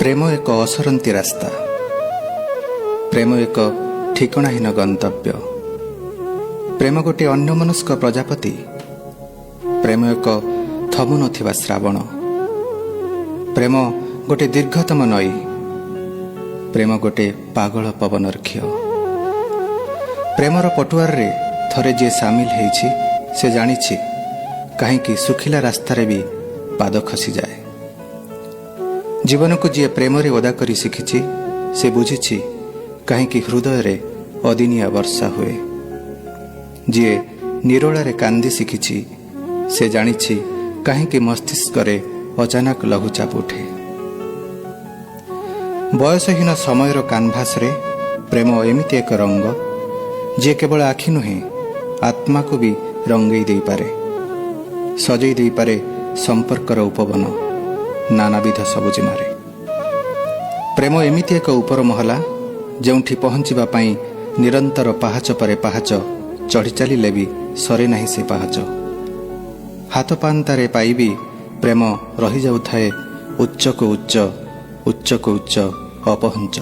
ପ୍ରେମ ଏକ ଅସରନ୍ତି ରାସ୍ତା, ପ୍ରେମ ଏକ ଠିକଣାହୀନ ଗନ୍ତବ୍ୟ, ପ୍ରେମ ଗୋଟିଏ ଅନ୍ୟମନସ୍କ ପ୍ରଜାପତି, ପ୍ରେମ ଏକ ଥମୁନଥିବା ଶ୍ରାବଣ, ପ୍ରେମ ଗୋଟିଏ ଦୀର୍ଘତମ ନଈ, ପ୍ରେମ ଗୋଟିଏ ପାଗଳ ପବନର ଖିଅ। ପ୍ରେମର ପଟୁଆରରେ ଥରେ ଯିଏ ସାମିଲ ହେଇଛି, ସେ ଜାଣିଛି କାହିଁକି ଶୁଖିଲା ରାସ୍ତାରେ ବି ପାଦ ଖସିଯାଏ। ଜୀବନକୁ ଯିଏ ପ୍ରେମରେ ଓଦା କରି ଶିଖିଛି, ସେ ବୁଝିଛି କାହିଁକି ହୃଦୟରେ ଅଦିନିଆ ବର୍ଷା ହୁଏ। ଯିଏ ନିରୋଳାରେ କାନ୍ଦି ଶିଖିଛି, ସେ ଜାଣିଛି କାହିଁକି ମସ୍ତିଷ୍କରେ ଅଚାନକ ଲଘୁଚାପ ଉଠେ। ବୟସହୀନ ସମୟର କାନଭାସରେ ପ୍ରେମ ଏମିତି ଏକ ରଙ୍ଗ, ଯିଏ କେବଳ ଆଖି ନୁହେଁ, ଆତ୍ମାକୁ ବି ରଙ୍ଗେଇ ଦେଇପାରେ, ସଜେଇ ଦେଇପାରେ ସମ୍ପର୍କର ଉପବନ ନାନାବିଧ ସବୁଜିମାରେ। ପ୍ରେମ ଏମିତି ଏକ ଉପର ମହଲା, ଯେଉଁଠି ପହଞ୍ଚିବା ପାଇଁ ନିରନ୍ତର ପାହାଚ ପରେ ପାହାଚ ଚଢ଼ି ଚାଲିଲେ ବି ସରେ ନାହିଁ ସେ ପାହାଚ। ହାତ ପାନ୍ତାରେ ପାଇବି ପ୍ରେମ ରହିଯାଉଥାଏ ଉଚ୍ଚକୁ ଉଚ୍ଚ, ଉଚ୍ଚକୁ ଉଚ୍ଚ, ଅପହଞ୍ଚ।